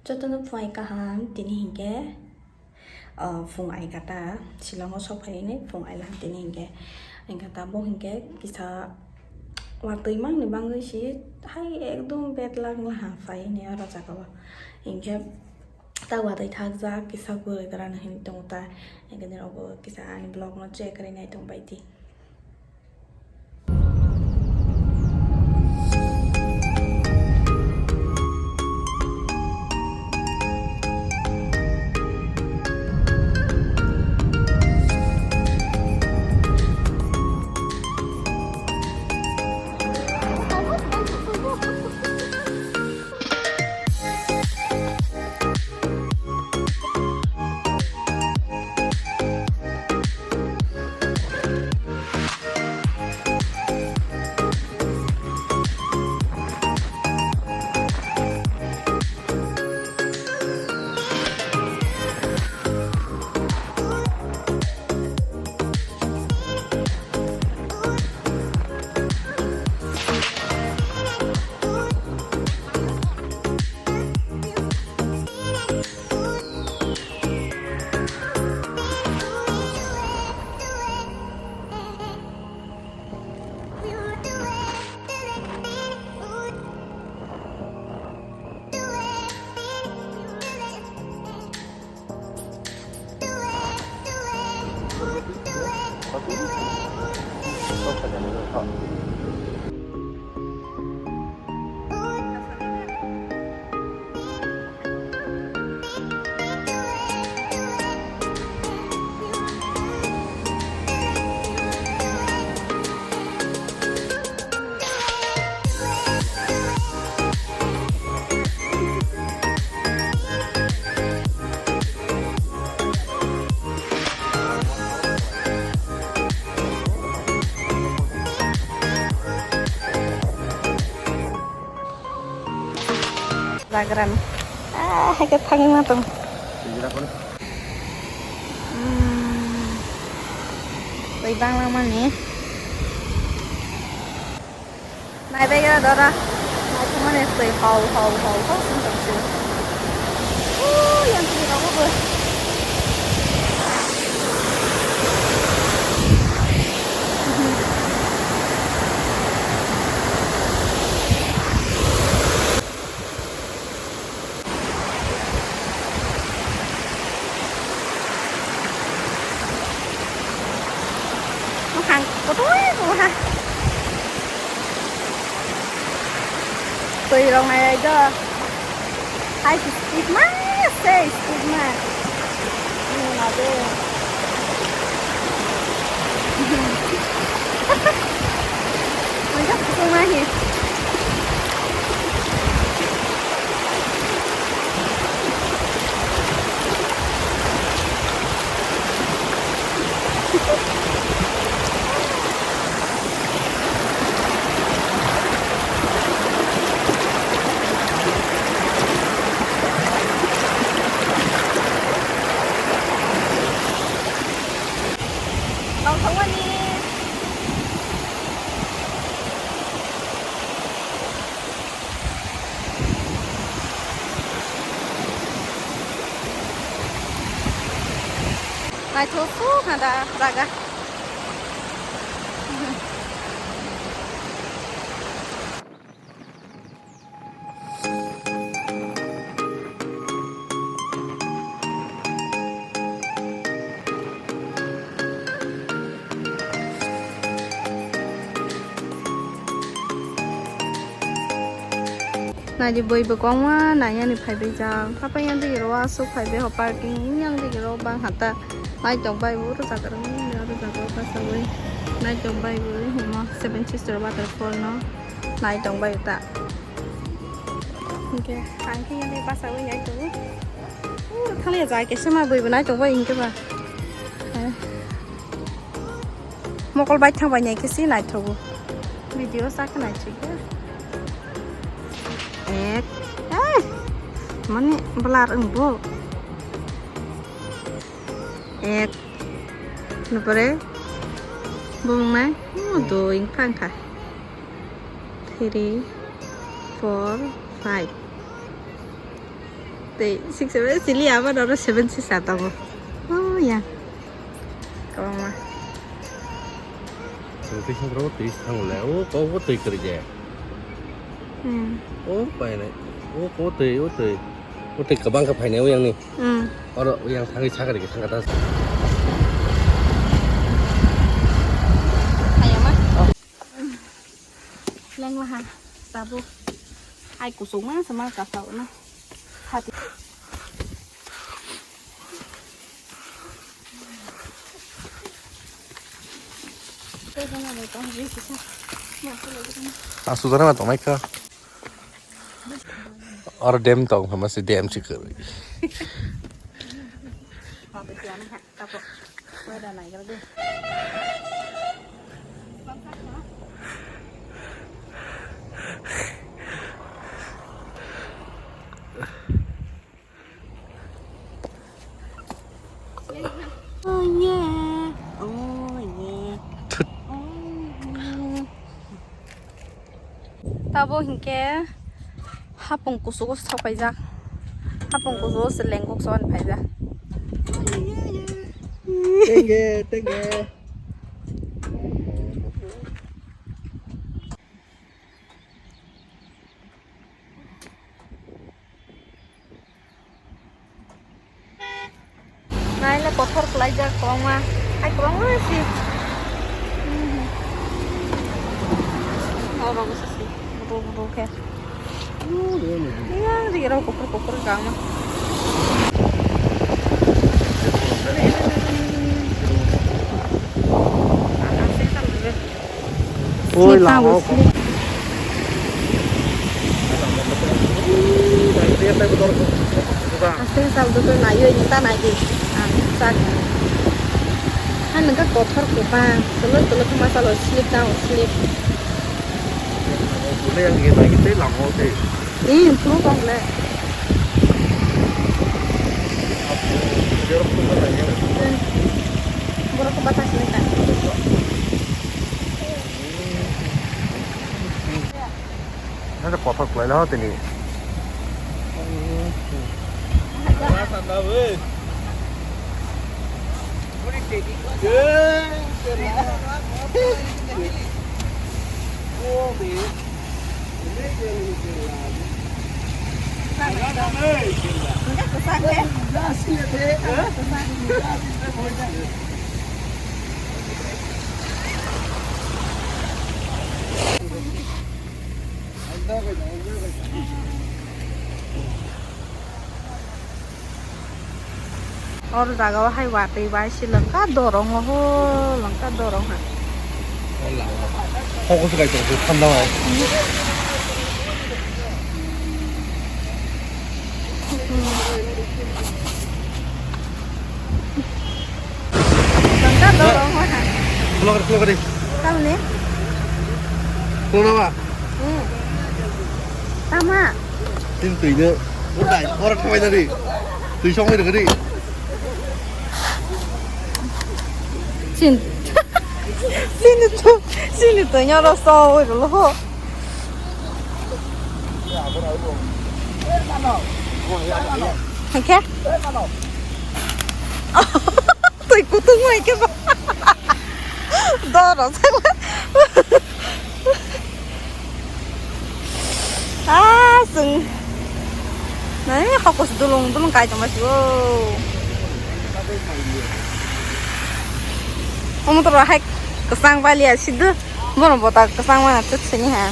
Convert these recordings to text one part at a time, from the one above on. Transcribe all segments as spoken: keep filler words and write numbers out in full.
Jotono phungai kaham, tini hinkhe, ah, phung aigata, Shillong o sok phai hwnwi phung aila tini hinkhe. Aigata bo hinkhe kisa watwi mangni bagwi si hai ekdom bad luck wngla ha phai hwnwi oro jaga o. Hinkhe ta watwi thakjak kisa gurui gra hwnwi tongo ta. Hinkhe nini obo kisa ani vlog no check khlai nai tong bai di. Background. Ah, hai khe thangwi ma tong. Hmm. Twi bangla mani. Nai bai gra dora. Nai thumani twi hau, hau, hau, hau, sung tong si. Oh, yang twi rogo bo. Buphang kotoi buha. Twi rok nai rai do. Hai speed ma, se speed ma. Ni ma de. Manja kusung ma hi. Tongthokmani. Naithok suk hada jaga. Naidi bui bo kwbangma naiyani phaibaijak. Haphaiyang digi ro aswk phaibai ho parking, yang digi ro bang hata. Naitok bai bo oro jaga rok nini oro jaga o bachai. Naitok bai bo himo Seven Sister Waterfall no. Naitok bai ta. Hingke ang khe yang digi bachai naitok. Uh, thangya jaga kisa ma bui bo naitok bai hingke ba. Eh. Mokol bai thang bai nai khe si naithogo. Video sa khe naithok. Ek. Eh. Mani blur wng bo. Ek. Nupore. Bumung nai. Oh, dui wng phang kha. Three, four, five. Tei six seven chili abo oro seven six ata bo. Oh ya. Kwbangma. Tei sing bro tei sang le. O ko bo tei kri je. Hmm. O pai nai. O ko tei o tei. O tei kwbang kha phai nai o yang ni. Hmm. Oro o yang thangwi sakari khe thangkha ta. Ayama. Lengla ha, tabuk. Hai kusuk ma sama kasao na. Hati. Asu dana ma tongmai kha. Oro dam tong phama se dam chikar. Oh yeah. Oh yeah. Oh yeah. Tabo hinkhe hapung kusugo sok paijak. Hapung kusugo se lengkuk son paijak. Tenge, tenge. Naile kothor kwlaijak kwbangma. Hai kwbangma si. Oro bwsa si. Budu budu khe. Yang ri rok kuphur kuphur kangma. Oi, slip lama. Aste sal dukhe naiwi nita naidi. Ang sak. Han nangka kothor kwbang. Tolo tolo thuma salo slip down, slip. Ini yang kita, kita lama sih. Ih, thuma kok le. Borok khe bathang sini ta. Ada kotor kelai lah tini. Or jaga o hai watwi bai se lwngkha dorong o ho lwngkha dorong ha. Kok se kaitor se thanda hai. Lwngkha dorong o ha. Khulok re, khulok re. Tamni? Khulok na ba? Hmm. Tama? Tin twi no. Utai, ora thabai na ri. Twi song ri ri. Sin. Sini tu, sini tu nyoro so ro ho. Hingke? Twi kutung hai ke ba. Doro. Ah, sung. Nai, hokos dulung, dulung kai tongma sio. Omo to hai kesang balia sidu. Bono bota kesang mana tut sini ha.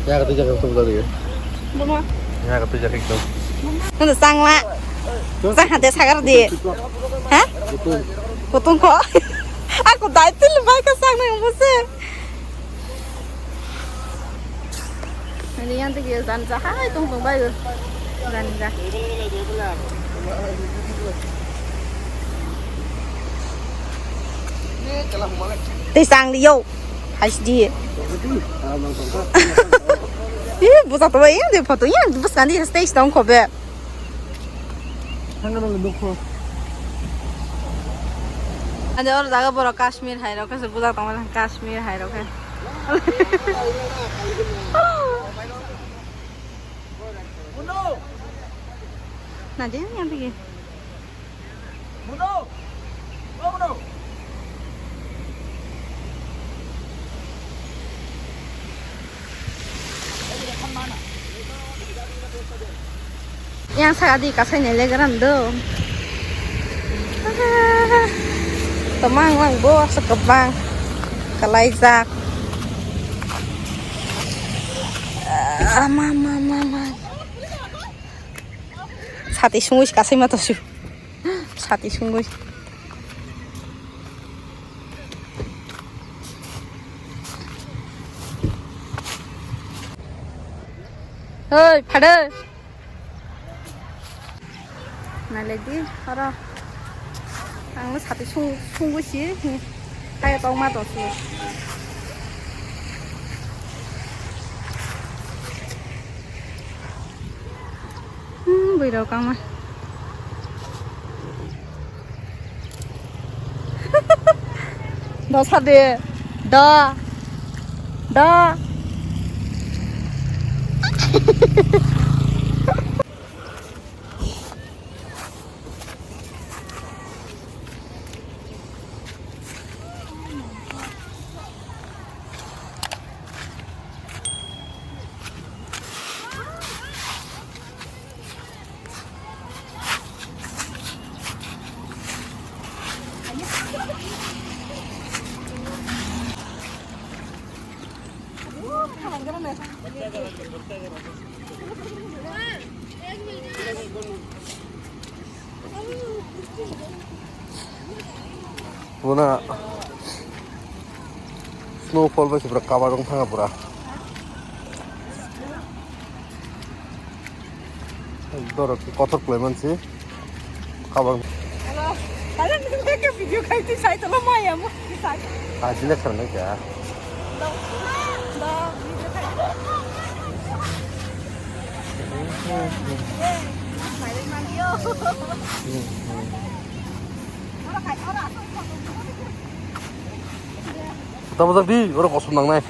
Ya, kata jangan tunggu tadi ya. Bono. Ya, kata jangan itu. Nunu sangla. Sang hade sagar di. Ha? Kutung ko. Aku dai til bai ka sang nang buse. Ani yang tigi jan ja hai tung tung bai. Jan ja. Tei sang di yo. Hai di. Ih, busa to yang di foto yang di bus kan di stage tong ko be. Thangna nang dukho. Ande or jaga borok Kashmir hai rok khe bujak tongma Kashmir hai rok khe. Nadi yang pergi. Yang saka di kasai ni legaran do. Tomang lang bo sa kebang kalaijak. Ah, ma, ma, ma, ma. Sati sungwi kasai ma tosu. Sati sungwi. Hoi, phade. Nailai di, oro. Ang sati sung, sungwi si. Hai tong ma tosu. Hmm, bui rok ang ma. Dosa de. Da. Da. Bona snowfall bai se pura cover wng thanga pura. Dorok kotor kwlai mansi. Kabang. Hello. Kalian ni ke video kai ti sai tolo maya mo. Ti sai. Ah, jile khar nai kya? Do. Do, video kai. Mai le mang yo. Ora kai, ora. Tamo tak di, ora kosong nang nai.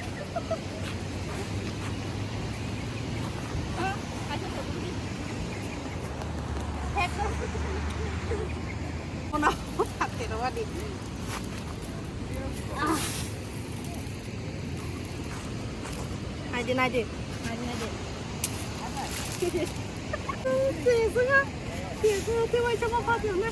Naidi, naidi. Naidi, naidi. Tesa nga. Tesa, tesa, tesa, tesa, tesa,